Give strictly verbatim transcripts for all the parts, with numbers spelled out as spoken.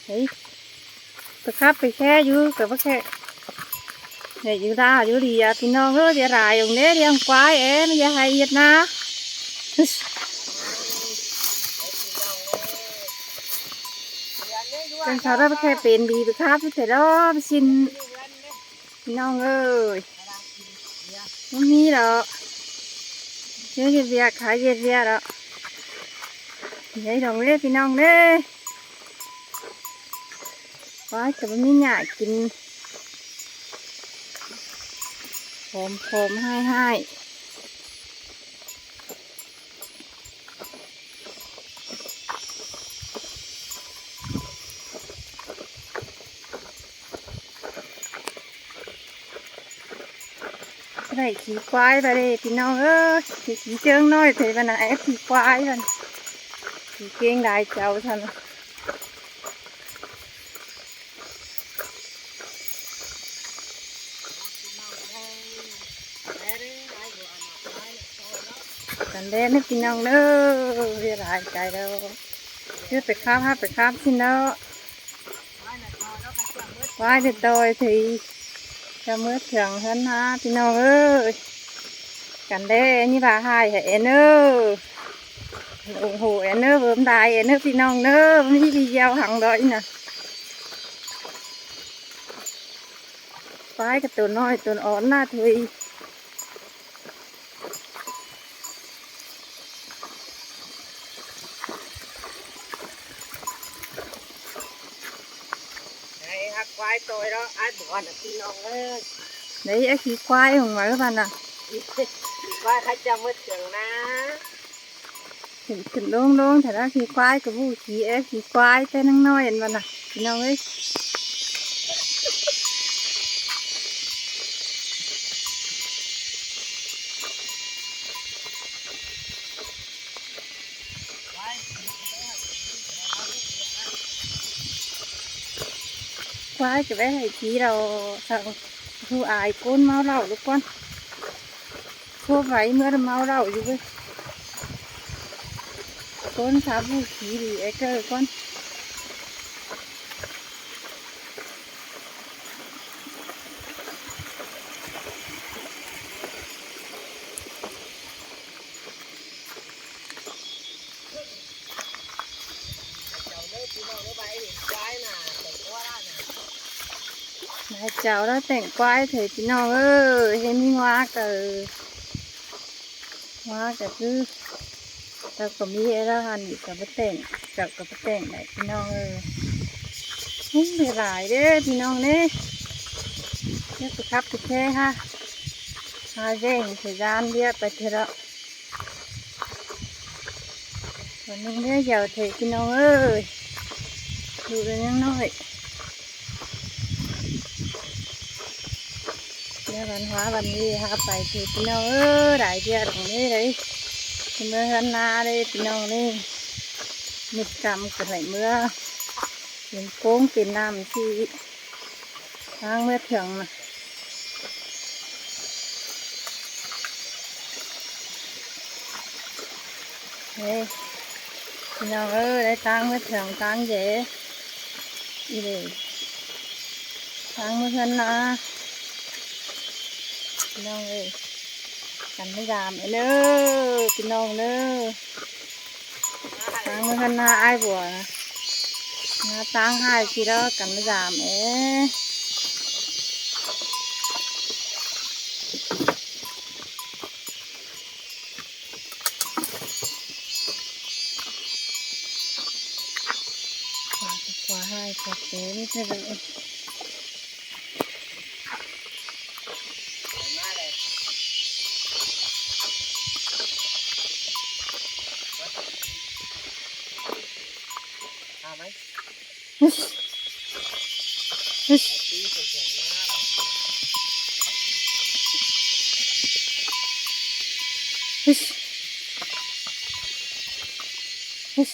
Ê, ꞌpưa khắp ꞌpưa khe dú, ꞌcọ ꞌpưa khe. Đảy dú đa dú đi à, ꞌpi ꞌnọng ới, đi ꞌrai dú ꞌnê, đi ăn ꞌquái ên, đi hảư ꞌdệt ꞌná. Căn sau đó ꞌpưa khe pên đi, ꞌpưa khắp ꞌpưa khe đó, ꞌpưa ꞌsịn. ꞌPi ꞌnọng ới, ꞌmí ꞌmí ꞌlẹo. Dú ꞌdệt ꞌviạk, hảư ꞌdệt ꞌviạk ꞌlẹo. Đảy đong ꞌlế ꞌpi ꞌnọng ới. ꞌQuái ꞌcọ ꞌmí ꞌnhá kin. Khom khom ꞌhại ꞌhại. Đảy khỉ ꞌquái ꞌva ꞌlế ꞌpi ꞌnọng ới, khỉ, khỉ ꞌchương ꞌnọi thôi ꞌva ꞌnạ, ép khỉ ꞌquái ꞌva ꞌnạ. Khỉ ꞌkiêng lai chảu ꞌsặn. Căn ꞌlế ꞌnị ꞌpi ꞌnọng ới, ꞌviạk ꞌlại cai ꞌlẹo. Ư, ꞌpưa khắp, hảư ꞌpưa khắp ꞌsịn ꞌnớ. ꞌQuái đi ꞌtoi thì ꞌchọ ꞌmứa thưởng hơn hả ꞌpi ꞌnọng ới. Căn ꞌlế ꞌnị ꞌva hảư hảư ên ới. Ủng hộ ên ới, bớm đai ên ới ꞌpi ꞌnọng ới, bớm đi video hăng đói ꞌnạ. ꞌQuái ꞌcọ ꞌtố ꞌnọi ꞌtố ón ꞌnạ thôi. Đảy hảư ꞌquái ꞌtoi ꞌlẹo, ai bỏn ꞌnạ ꞌpi ꞌnọng ới. Đảy ép khỉ ꞌquái hông ꞌva ꞌva ꞌnạ. ꞌQuái hảư ꞌchọ ꞌmứa thưởng ꞌnạ. Khửn khửn ꞌlống ꞌlống, thả ꞌnạ khỉ ꞌquái ꞌcọ ꞌvụ khỉ, ép khỉ ꞌquái ꞌtẹ ꞌnăng ꞌnọi ên ꞌva ꞌnạ, ꞌpi ꞌnọng ới. ꞌQuái ꞌcọ ꞌvạy hảư khỉ ꞌlẹo, săng ꞌhụ ai ꞌcốn ꞌmáu ꞌlảu ꞌlụk ꞌcốn. Sốp ꞌvạy ꞌmứa ꞌmá ꞌlạu dú ꞌvới. ꞌCốn sáp ꞌvụ khỉ đi é ꞌcọ ꞌcốn. Lai chảu ꞌlẹo tẻng ꞌquái thôi ꞌpi ꞌnọng ới, hên ꞌmí ꞌngúa ꞌcọ, ꞌngúa ꞌcọ ꞌcứ, chảu ꞌcọ ꞌmí é ꞌlẹo hăn ꞌcọ báu tẻng, chảu ꞌcọ báu tẻng đảy ꞌpi ꞌnọng ới. Hên đi lai đé ꞌpi ꞌnọng ới. Đé ꞌpưa khắp ꞌpưa khe hả. Hảư ꞌvén thời gian đi pay thôi ꞌlẹo. Bón ꞌnưng đé dẻo thôi ꞌpi ꞌnọng ới. Đu đé ꞌnăng ꞌnọi. Đé văn hóa văn nghệ hảư pay thôi ꞌpi ꞌnọng ới. Lai ꞌviạk đong ꞌnị đảy. ꞋMứa ꞌhướn ꞌná đảy ꞌpi ꞌnọng ới. Mịt căm ꞌcọ đảy ꞌmứa. Pên ꞌcốn pên ꞌnặm ꞌchí. ꞌTáng ꞌmứa thưởng ꞌnạ. Ê, ꞌpi ꞌnọng ới, đảy ꞌtáng ꞌmứa thưởng ꞌtáng dế. Đi đảy. ꞌTáng ꞌmứa ꞌhướn ꞌnạ. ꞌPi ꞌnọng ới. Căn ꞌmá dam ên ới, ꞌpi ꞌnọng ới. ꞌTáng ꞌmứa ꞌhướn ꞌnạ ai bua ꞌnạ. ꞌNạ ꞌtáng ꞌhại ꞌchí ꞌlẹo căn ꞌmá dam ê. Khua, khua ꞌhại khua ꞌtếng thế ꞌlẹo. Hứt. Hứt. Hứt. Hứt.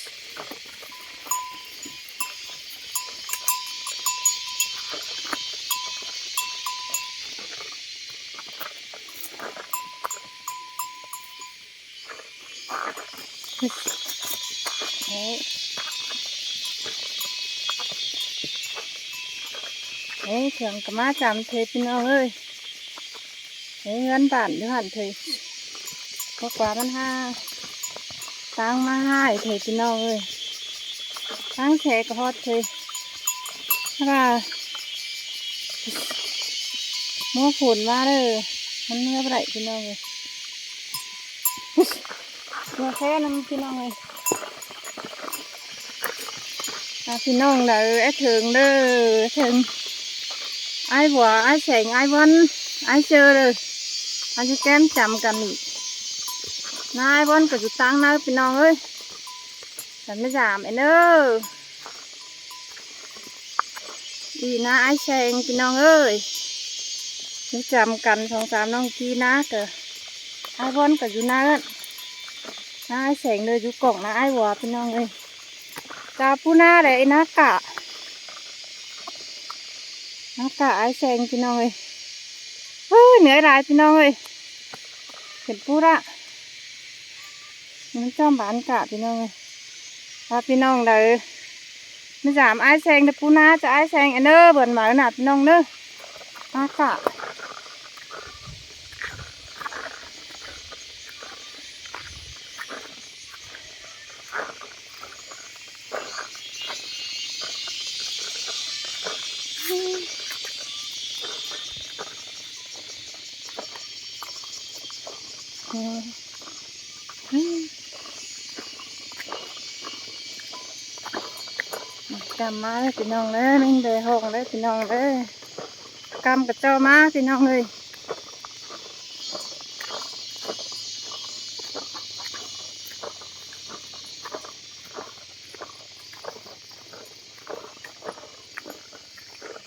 Hứt. Đấy. Ê, thưởng cả má chăm thế, ꞌpi ꞌnọng ơi. Ê, ꞌhướn bản ꞌhướn thế. Có quá ꞌmắn ha. Táng ꞌmá hai thế, ꞌpi ꞌnọng ơi. Táng xe có hót thế. Là mua phun ꞌmá ꞌlới. ꞌMắn ꞌmưa báu đảy, ꞌpi ꞌnọng ơi. Ua khé ꞌnặn, ꞌpi ꞌnọng ơi. À, ꞌpi ꞌnọng đaư, é thưởng đaư, é thưởng. Ải ꞌvua, ải Seng, ải ꞌVuôn, ải ꞌSơ đaư. Ăn ꞌchu kem chăm căn ꞌnị. ꞌNa ải ꞌVuôn ꞌcọ dú ꞌtáng ꞌnặn, ꞌpi ꞌnọng ơi. Căn ꞌmí dám ên ơ. ꞌI ꞌna ải Seng, ꞌpi ꞌnọng ơi. Dú chăm căn song sam ꞌnọng ꞌpi ꞌna ꞌcọ. Ải ꞌVuôn ꞌcọ dú ꞌnặn. ꞌNa ải Seng đaư dú cỏng ꞌna ải ꞌvua, ꞌpi ꞌnọng ơi. Chả ꞌpú ꞌna đảy ꞌna cả. ꞌNa cả ải Seng, ꞌpi ꞌnọng ơi. Ôi, ꞌnưa lai, ꞌpi ꞌnọng ơi. Khiên ꞌpú ꞌlạ. ꞌMắn chăm bản cả, ꞌpi ꞌnọng ơi. À, ꞌpi ꞌnọng đaư. ꞌMí dám ải Seng đaư ꞌpú ꞌna, chả ải Seng ên ơ, bươn máư ꞌnạ, ꞌpi ꞌnọng ꞌnớ. ꞌNa cả. Căm ꞌmá ꞌlới, ꞌpi ꞌnọng ꞌlới, ꞌmính đảy hông ꞌlới, ꞌpi ꞌnọng ꞌlới. Căm ꞌcọ ꞌchọ ꞌmá, ꞌpi ꞌnọng ơi.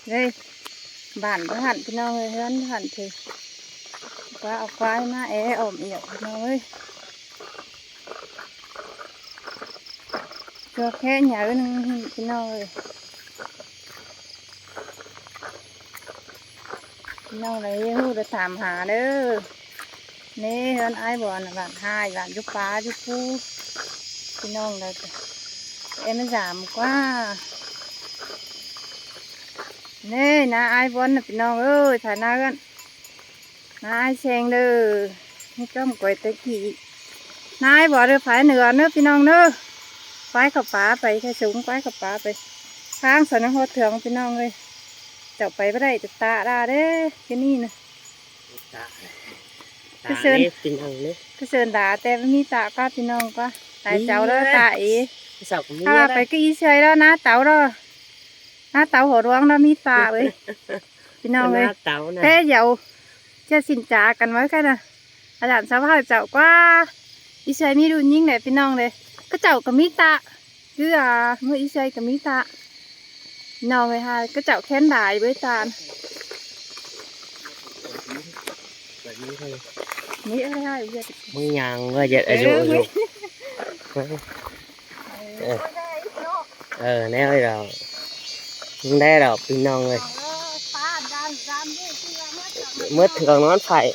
Đây, bản ꞌhướn ꞌpi ꞌnọng ơi, ꞌhướn ꞌhướn thế. Quá au quái ꞌmá é ôm ẻo, ꞌpi ꞌnọng ơi. Cho khé nhà ư ꞌnưng, ꞌpi ꞌnọng ơi. ꞌPi ꞌnọng đaư ꞌhụ đaư tham hả đaư. ꞌNé ꞌhướn ải ꞌVuôn bản hai, bản dú pá dú pú. ꞌPi ꞌnọng đaư. Em ꞌmá dám ꞌquá. ꞌNé ꞌna ải ꞌVuôn ꞌnạ, ꞌpi ꞌnọng ơi, phái ꞌna ꞌhướn. ꞌNa ải Seng đaư. ꞌNé ꞌchom quay té kỉ. ꞌNa ải ꞌVuôn đaư, phái ꞌnưa ꞌnớ, ꞌpi ꞌnọng ꞌnớ. Quái khảu pá pay, khay sung quái khảu pá pay. Tháng sau ꞌnặn ꞌhọt thưởng, ꞌpi ꞌnọng ơi. Chảu pay báu đảy, ta ta đa đế, cái ꞌnị ꞌnạ. Cái sơn, cái sơn đá té ꞌmí ta ꞌquá, ꞌpi ꞌnọng ꞌquá. Tải cháu đó, ta ế. Sao cũng ꞌmí. Pay cái ꞌí ꞌsơi đó, ꞌná táu đó. ꞌNá táu hảư ꞌluống đó ꞌmí ta ới. ꞌPi ꞌnọng ơi. ꞌNá táu ꞌnạ. Thế dẻo. Chia sẻ cả nói cái ꞌnạ. À, dản sao hảư chảu ꞌquá. ꞌÍ ꞌsơi ꞌmí ꞌlụk ꞌnhính đảy, ꞌpi ꞌnọng đảy. Cá chảu ꞌcọ ꞌmí ta. Cứ, à, ꞌmưa ꞌí ꞌsơi ꞌcọ ꞌmí ta. ꞌPi ꞌnọng ơi, hả, cá chảu khen đảy bới ta. ꞌMí ơi, hả, ꞌmí ơi. ꞌMí nhang ꞌmưa ꞌdệt, à, dụ, dụ. Ờ. Ờ, ꞌnéo đaư. ꞌNéo đaư, ꞌpi ꞌnọng ơi. Mứt thưởng ꞌnón phải.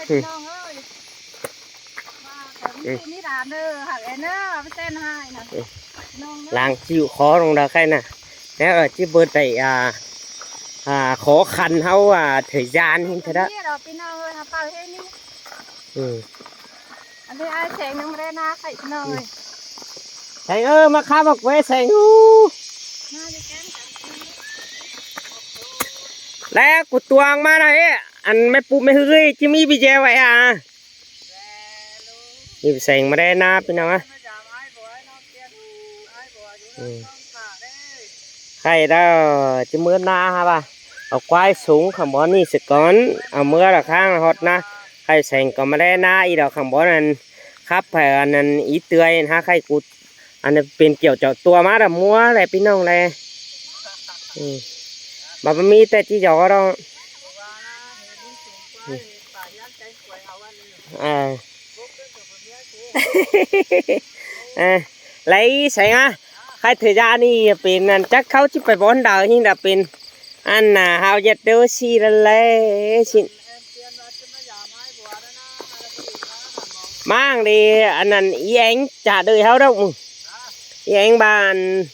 Ừ. Ừ. Lăng chịu khó ꞌnọng đaư khay ꞌnạ. ꞌNéo đaư ꞌchí bươn đảy, à, à, khó khăn ꞌháu, à, thời gian ꞌhịn thế đó. Ừ. Ăn đi ai Seng ꞌnưng ꞌmá ꞌlé ꞌna khay ꞌnọng ơi. Seng ơi, ꞌmá khắp ꞌmá quê Seng ú. Lé ꞌcọ tuang ꞌmá ꞌnạ ế, ăn ꞌmá pu ꞌmá ꞌhứ ơi, ꞌchí ꞌmí video vậy hả? ꞌNị Seng ꞌmá ꞌlé ꞌna, ꞌpi ꞌnọng à. Ừ. Khay đó, ꞌchí ꞌmưa ꞌna hả ꞌva. Au ꞌquái sung khong bón ꞌnị ꞌsịt cón. Au ꞌmưa lỏ khong ꞌhọt ꞌna. Khay Seng ꞌcọ ꞌmá ꞌlé ꞌna ꞌnị đaư khong bón ăn khắp phải ăn, ăn ꞌí ꞌtưa hả khay ꞌcọ ăn pên kiẻo chảu tua ꞌmá đaư ꞌmưa ꞌlẹ ꞌpi ꞌnọng ꞌlẹ. Ừ. Báu ꞌmí té ꞌchí dọ đó. Ừ. À. À, ꞌlạy Seng à, khay thời gian ꞌnị pên ăn chắc ꞌháu ꞌchí pay bón đaư ꞌnị đaư pên ăn ꞌnạ ꞌháu ꞌdệt đaư ꞌsị ꞌlẹ ꞌlẹ ꞌsịn. ꞌMang đi ăn ăn ꞌí eng chả đơi ꞌháu độc. ꞌÍ eng bản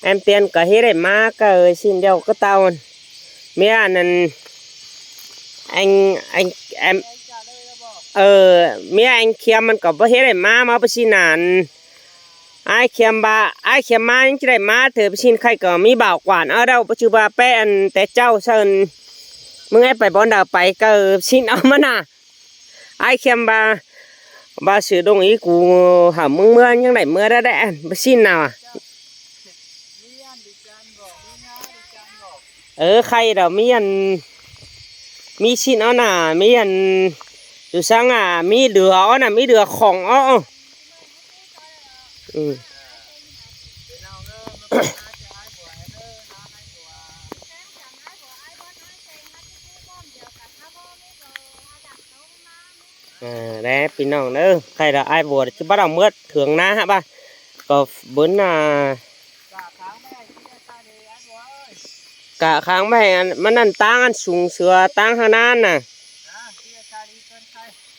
Em Tiên ꞌcọ ꞌhế đảy ꞌmá ꞌcọ ꞌsịn ꞌlẹo ꞌcọ tau. ꞌMía ꞌnặn, ꞌen, ꞌen, em, ꞌơ, ꞌmía ꞌen Khiêm ꞌmắn ꞌcọ báu ꞌhế đảy ꞌmá ꞌmá ꞌpưa ꞌsịn ꞌnặn. Ải Khiêm ꞌva, ải Khiêm ꞌmá ꞌnhắng ꞌchí đảy ꞌmá ꞌtưa ꞌpưa ꞌsịn ꞌkhạy ꞌcọ ꞌmí bảo quản ꞌo đaư ꞌpưa ꞌchư ꞌva ꞌpẹ ꞌan té ꞌchạu ꞌsịn. ꞌMứng é pay bón đaư pay ꞌcọ ꞌsịn ók ꞌmắn ꞌnạ. Ải Khiêm ꞌva, ꞌva ꞌsự ꞌlống ꞌí cu hảư ꞌmứng ꞌmứa ꞌnhắng đảy ꞌmứa đé đé ꞌpưa ꞌsịn ꞌnạ. Ơ, ꞌkhạy đaư ꞌmí ꞌan, ꞌmí ꞌsịn ók ꞌnạ, ꞌmí ꞌan, dú ꞌsướng ꞌa, ꞌmí đưa ók ꞌnạ, ꞌmí đưa khong ók. Ừ. À, đé ꞌpi ꞌnọng ꞌnớ, ꞌkhạy đaư ải Bua ꞌchí bắt đầu mướt thướng ꞌná hả ꞌva. ꞌCọ bớn ꞌnạ, cả kháng ꞌmá ꞌhẹn ꞌmắn ꞌnặn ꞌtáng ꞌan sung sưa ꞌtáng ꞌhăng ꞌnặn ꞌnạ.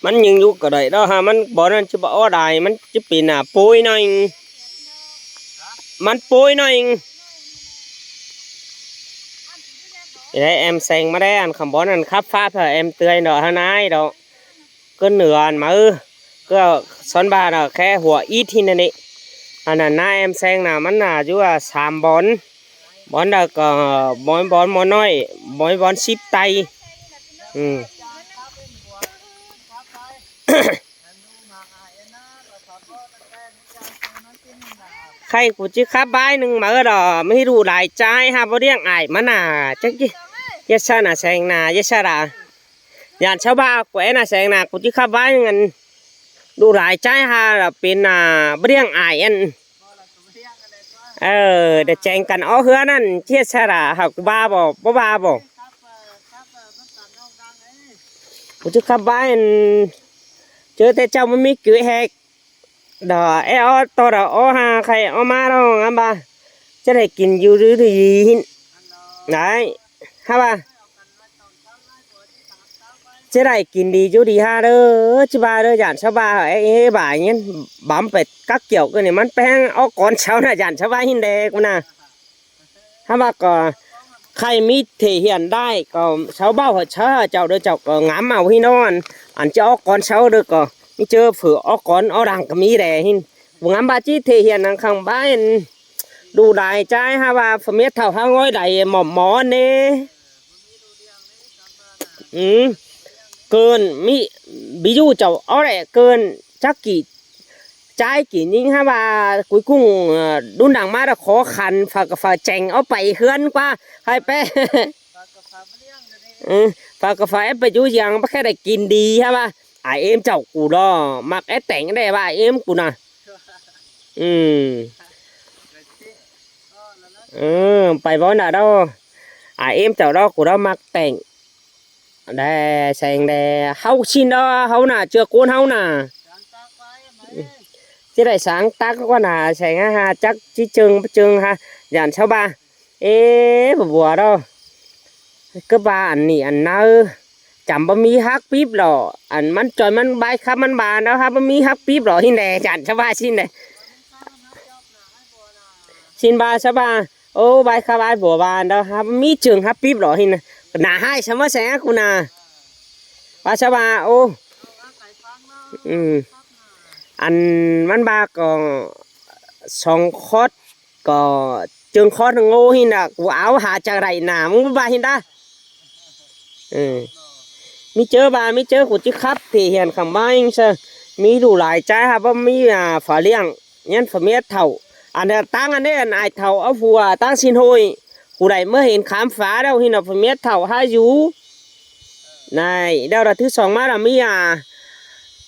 ꞌMắn ꞌnhứng dú ꞌcọ đảy ꞌlẹo hả, ꞌmắn bón ꞌnặn ꞌchí báu ók đảy, ꞌmắn ꞌchí pên ꞌnạ pối ꞌnọi. ꞌMắn pối ꞌnọi. Đé em seng ꞌmá đé ꞌan khong bón ꞌnặn khắp pháp hả em tươi ꞌnọ ꞌhăng ꞌnặn ꞌnị. ꞌCọ nửa ꞌan máư, ꞌcọ son ꞌva ꞌnạ khe hua ít ꞌhịn ꞌnị. ꞌNặn ꞌnạ em seng ꞌnạ ꞌmắn ꞌnạ dú ꞌa sam bón. Bón đaư ꞌcọ bón, bón ꞌmo ꞌnọi, bón, bón síp tay. Ừ. ꞌKhạy cu ꞌchí khắp bái ꞌnưng máư đo, ꞌmí ꞌlụk lai ꞌchái hả báu ꞌliệng ải ꞌmắn ꞌnạ, chắc ꞌchí. Dết ꞌsớ ꞌnạ seng ꞌnạ, dết ꞌsớ đa. Dản sáư ꞌva cu é ꞌnạ seng ꞌnạ, cu ꞌchí khắp bái ꞌnưng ꞌan. ꞌLụk lai ꞌchái hả đo pên ꞌnạ báu ꞌliệng ải ꞌan. Ờ, đảy chẻng căn ók ꞌhứa ꞌnặn, ꞌchí ꞌsớ đa, hảư cu ꞌva báu, báu ꞌva báu. Cu ꞌchí khắp bái ꞌan, ꞌchớ té ꞌchạu ꞌmắn ꞌmí kế hoạch. Đo é ók ꞌto đo ók hả, ꞌkhạy ók ꞌmá ꞌnọng ꞌnặn ꞌva. ꞌChớ đảy kin dú đi, đi ꞌhịn. Đảy, hả ꞌva. ꞌChớ đảy kin đi dú đi hả đaư, ꞌchí ꞌva đaư, dản sáư ꞌva hả, é, é, bả ꞌnhắng bắm pay cắp kiẻo ꞌcọ ꞌnị, ꞌmắn ꞌpéng ók cón sau ꞌnạ, dản sáư ꞌva ꞌhịn đe cu ꞌnạ. Hả ꞌva ꞌcọ ꞌkhạy ꞌmí thể hiện đảy ꞌcọ sau ꞌvạu hả, sau hả chảu đaư chảu ꞌcọ ngắm au ꞌhịn ꞌnọ ꞌan, ꞌan ꞌchí ók cón sau đaư ꞌcọ, ꞌmí ꞌchớ phủ ók cón ók đang ꞌcọ ꞌmí đe ꞌhịn. Cu ngắm ꞌva ꞌchí thể hiện ꞌnặn khong bái ꞌan. ꞌLụk lai ꞌchái hả ꞌva, phủ mết thảu hả ꞌngói đảy mỏ mỏ ꞌnị. Ừ. Cơn ꞌmí, ví dụ chảu ók đảy cơn chắc kỉ ꞌchái kỉ ꞌnhính hả ꞌva, cuối cùng, ờ, đun đẳng ꞌmá đa khó khăn, pha, pha chẻng ók pay ꞌhướn ꞌquá, ꞌkhạy ꞌpẹ. Ừ, pha, pha é pay dú dang báu khék đảy kin đi hả ꞌva. Ải ꞌếm chảu cu đo, ꞌmặc é téng đe ꞌva ải ꞌếm cu ꞌnạ. Ừ. Ừ, pay bón ꞌnạ đo. Ải ꞌếm chảu đo cu đo ꞌmặc téng. Đe, seng đe, ꞌháu ꞌsịn đo, ꞌháu ꞌnạ, ꞌchưa ꞌcốn ꞌháu ꞌnạ. ꞌChí đảy sáng tác ꞌquá ꞌnạ, seng hả, hả, chắc ꞌchí ꞌchương, ꞌchương hả, dản sáư ꞌva. Ê, báu bua đo. ꞌCọ ꞌva ꞌan ꞌnị ꞌan ꞌnặn, chăm báu ꞌmí hắc píp lo. ꞌAn ꞌmắn ꞌchoi ꞌmắn bái khắp ꞌmắn ꞌva đo hả, báu ꞌmí hắc píp lo ꞌhịn đe, dản sáư ꞌva ꞌsịn đe. ꞌSịn ꞌva sáư ꞌva, ô, bái khắp ải Bua ꞌva đo hả, báu ꞌmí ꞌchương hắc píp lo ꞌhịn đe. ꞌNạ ꞌhại sáư ꞌmá seng hả cu ꞌnạ. ꞌVa sáư ꞌva, ô. Ừ. ꞌAn ꞌmắn ꞌva ꞌcọ song khót ꞌcọ ꞌchương khót ꞌnưng ꞌngộ ꞌhịn đa, cu au hả chả đảy ꞌnạ, ꞌmắn ꞌva ꞌhịn đa. Ừ. ꞌMí ꞌchớ ꞌva, ꞌmí ꞌchớ cu ꞌchí khắp thể hiện khong bái ꞌnhắng sáư. ꞌMí ꞌlụk lai ꞌchái hả báu ꞌmí, à, phủ ꞌliệng, ꞌnhắng phủ mết thảu. ꞌAn ꞌnạ ꞌtáng ꞌnặn đé ꞌan ải thảu ók phủ, à, ꞌtáng ꞌsịn ꞌhội. Cu đảy ꞌmứa hên khám phá đaư ꞌhịn ꞌnạ phủ mết thảu hả dú. ꞌNạy, đaư đa thứ song ꞌmá đa ꞌmí, à,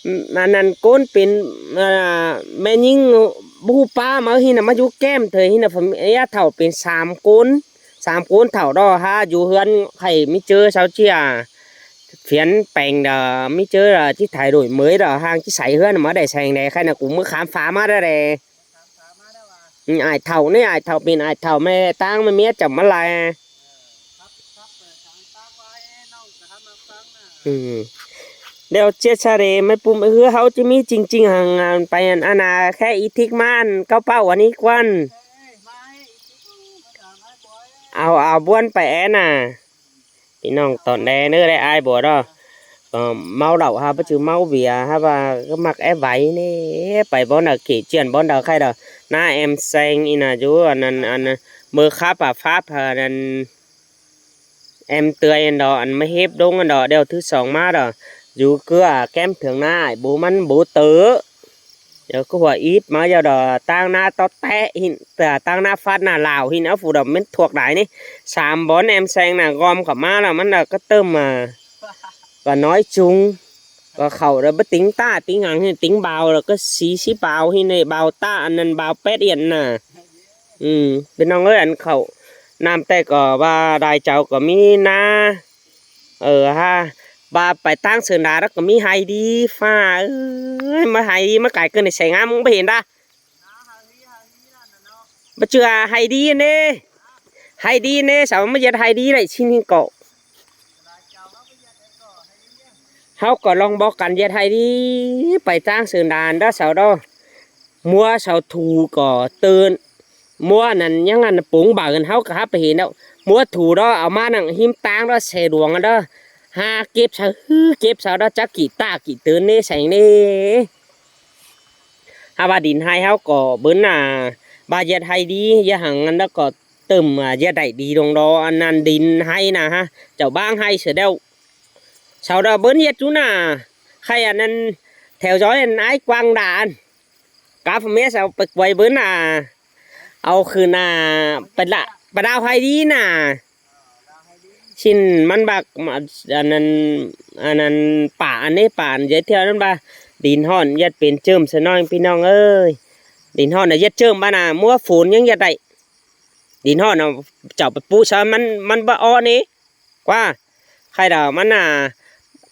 ꞌm, ꞌnặn ꞌcốn pên, à, ꞌme ꞌnhính báu ꞌhụ ꞌpá ꞌmá ꞌhịn ꞌnạ ꞌmá dú kem thôi ꞌhịn ꞌnạ phủ mết thảu pên sam ꞌcốn. Sam ꞌcốn thảu đo hả dú ꞌhướn ꞌkhạy ꞌmí ꞌchớ sau ꞌchí, à, phiến peng đa ꞌmí ꞌchớ đa ꞌchí thay đổi mới đa ꞌhăng ꞌchí sáư ꞌhướn ꞌmá đảy seng đe ꞌkhạy ꞌnạ cu ꞌmứa khám phá ꞌmá đa đe. Ừ, ải thảu ꞌnị, ải thảu pên ải thảu ꞌme ꞌtáng ꞌme mết chảu ꞌmá lai. Ừ. Đeo chia sẻ đe ꞌme ꞌpum ꞌhứa ꞌháu ꞌchí ꞌmí ꞌching ꞌching ꞌhăng, à, pay ꞌnặn ꞌnạ khék ꞌí thík ꞌmá ꞌcau páo ꞌnị ꞌquan. Au, au ꞌbuốn pay é nả. ꞌPi ꞌnọng tỏn đe ꞌnớ đảy ai bua đó. Ờ, ꞌmáu đảu ha, báu chứ ꞌmáu bia ha, ꞌva ꞌcọ ꞌmặc é vảy ꞌnị. Pay bón đaư kể chuyện bón đaư khay đó. Nả em seng ꞌnị nả dú, ăn, ăn, ăn, ꞌmưa khắp à pháp hả, ăn, em tươi ăn đó, ăn ꞌmưa hếp đống ăn đó, đeo thứ song ꞌmá đó. Dú ꞌcứ à, kém thưởng nả ải bố ꞌmắn bố tớ. Dú ꞌcứ hua ít ꞌmá dú đó, ꞌtáng nả tó té ꞌhịn, ꞌtáng nả phát nả Lào ꞌhịn, áo phủ đó mến thuộc đái ꞌnị. Sam bón em seng nả gom khảu ꞌmá là ꞌmắn là ꞌcọ tơm mà. Và nói chung, và khảu đó báu tính ta, tính ngắn ꞌhịn, tính bao là ꞌcọ sí, sí bao ꞌhịn ꞌnị, bao ta, ăn ăn bao pét điện nả. Ừ, ꞌpi ꞌnọng ơi, ăn khảu ꞌnặm ꞌtẹ ꞌcọ ꞌva đai chảu ꞌcọ ꞌmí nả. Ờ ha, ꞌva pay ꞌtáng Sơn La đó ꞌcọ ꞌmí hay đi pha. Ơi, ꞌmá hay đi, ꞌmá cai ꞌcơ ꞌnị seng ꞌmá, ꞌmứng báu hên đa. Báu chứ à, hay đi ꞌnị. Hay đi ꞌnị, sau ꞌmá ꞌdệt hay đi đảy ꞌsịn ꞌhịn ꞌcọ. ꞌHáu ꞌcọ lon bók căn ꞌdệt hay đi, pay ꞌtáng Sơn La đó sau đó. ꞌMúa sau thu ꞌcọ tơn. ꞌMúa ăn ꞌnặn ꞌnhắng ăn púng baư ăn ꞌháu ꞌcọ hắp pay hên đó. ꞌMúa thu đó, au ꞌmá ꞌnặn ꞌhím ꞌtáng đó, xe đuống đó. Ha, kếp sau, kếp sau đó, chắc kỉ ta kỉ tơn ꞌnị seng ꞌnị. Ha, ꞌva đin hay ꞌháu ꞌcọ bớn à, ꞌva ꞌdệt hay đi, ꞌdệt hăng ăn đó ꞌcọ tơm à, ꞌdệt đảy đi đong đó, ăn ăn đin hay nả ha. Chảu ꞌváng hay sửa đeo. Sau đó bớn ꞌdệt dú nả. Khay ăn ăn theo dõi ăn ải quang đản. Cá phô mía sau pay quay bớn à. Au khửn à, pay lạ, pay đao hay đi nả. ꞌSịn ꞌmắn bác mà, ăn ăn, ăn ăn pả ăn ꞌnị, pả ăn giới thiệu ꞌnặn ꞌva. Đin ꞌhọn ꞌdệt pên ꞌchơm sơ ꞌnọi ꞌpi ꞌnọng ơi. Đin ꞌhọn nả ꞌdệt ꞌchơm ꞌva nả, ꞌmưa phôn ꞌnhắng ꞌdệt đảy. Đin ꞌhọn nả, chảu pay ꞌpụ sau ꞌmắn, ꞌmắn báu ók ꞌnị. Qua, khay đó ꞌmắn nả,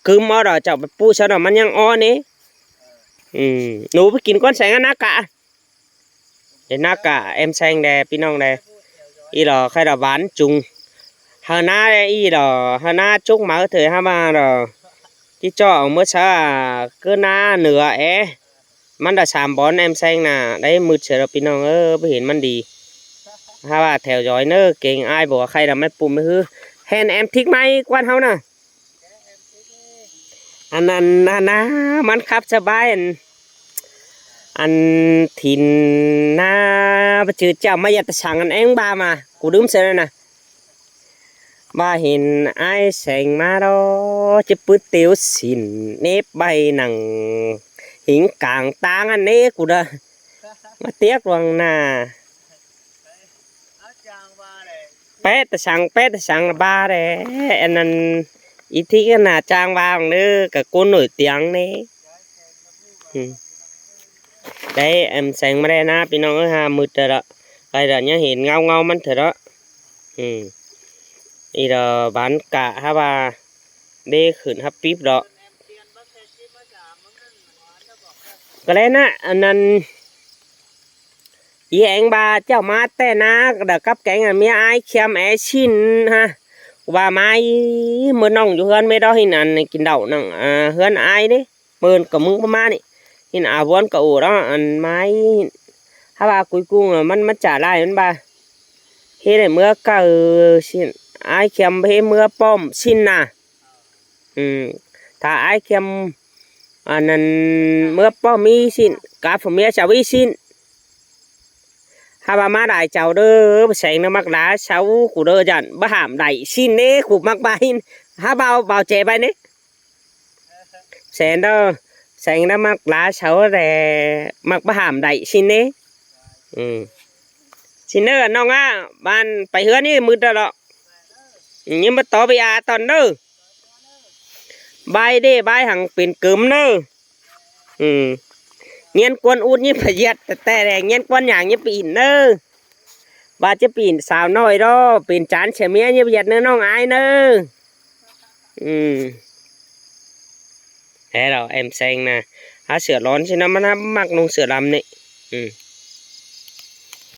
ꞌcứm ók đó chảu pay ꞌpụ sau đó ꞌmắn ꞌnhắng ók ꞌnị. Ừ, ꞌnụ pay kin ꞌcốn seng ăn nả cả. Ê, nả cả em seng đe, ꞌpi ꞌnọng đe. Í đó khay đó ván chung. Hơ nả í đó, hơ nả chúc máư thời ha ꞌva đó. Chứ cho ông ꞌmưa sa ꞌcứ nả nưa é. ꞌMắn đã sam bón em seng nả. Đảy mứt sơ đó ꞌpi ꞌnọng ơi, báu hên ꞌmắn đi. Ha ꞌva theo dõi ꞌnớ, kênh ai bua khay đó ꞌmá ꞌpụ ꞌmá ꞌhứ. Hên em thích ꞌmá ꞌquán ꞌháu nả. Ăn ăn ăn ăn ꞌmắn khắp sơ bái ăn. Ăn thìn nả báu chứ chảu ꞌmá ꞌdệt ta săng ăn eng ba mà. Cu đưm sơ nả. ꞌVa hên ải seng ꞌmá đó, chứ pứt tiếu xỉn nếp bay nẳng hính cảng táng ăn nếp cu đó. ꞌMá tiếc luông nả. Pét ta săng, pét ta săng là ba đe. Ăn ăn ý thích nả trang vàng ꞌnớ, cả ꞌcốn nổi tiếng ꞌnị. Ừ. Đảy em seng ꞌmá đe nả, ꞌpi ꞌnọng ơi, ha mứt rồi đó. Khay đó ꞌnhá hên ngau ngau ꞌmắn thôi đó. Ừ. Í đó ván cả ha ꞌva đé khửn hắp píp đó. ꞌCọ ꞌlé nả, ăn ăn. Í eng ba chảu ꞌmá ꞌtẹ nả, đa cắp kéng ăn ꞌmía ải khiêm é ꞌsịn ha. Cu ba ꞌmá ꞌmưa ꞌnọng dú ꞌhướn ꞌmía đó ꞌhịn ăn kin đảu nẳng, à, ꞌhướn ải ꞌnị. ꞌMưa ꞌcọ ꞌmứng ꞌpá ꞌmá ꞌnị. ꞌHịn à ꞌvuôn ꞌcọ ổ đó ăn ꞌmá ꞌhịn. Ha ꞌva cuối cùng là ꞌmắn ꞌmá chả lai ꞌmắn ba. Hế đảy ꞌmưa cáư ꞌsịn. Ải khiêm hế ꞌmưa pom ꞌsịn nả. Ừ. Thả ải khiêm, à, ăn ꞌmưa pom ꞌmí ꞌsịn. Cá phô mía sau ꞌmí ꞌsịn. Ha ꞌva ꞌmá đai chảu đơ, báu seng nả ꞌmặc đá sau cu đơ dản, báu hảm đảy ꞌsịn ꞌnị, cu ꞌmặc ba ꞌhịn. Ha ꞌva, bao che bay ꞌnị. Seng đó, seng đó ꞌmặc đá sau đe, ꞌmặc báu hảm đảy ꞌsịn ꞌnị. Ừ. ꞌSịn ꞌnớ ꞌnọng á, ban pay ꞌhướn ꞌnị mứt đó lỏ. ꞌNhá ꞌmá tó bi a tỏn ꞌnớ. Bái đê bái hăng pên cớm ꞌnớ. Ừ. ꞌNghiến ꞌquốn út ꞌnhá pay ꞌdệt, ꞌtẹ ꞌtẹ đe ꞌngiến ꞌquốn nhang ꞌnhá pay ỉn ꞌnớ. ꞌVa ꞌchí pên sáo ꞌnọi đó, pên chán sia ꞌmía ꞌnhá pay ꞌdệt ꞌnớ ꞌnọng ải ꞌnớ. Ừ. Thế rồi, em seng nả. Há sửa lón chứ nó ꞌmắn ꞌmặc ꞌnung sửa lăm ꞌnị. Ừ.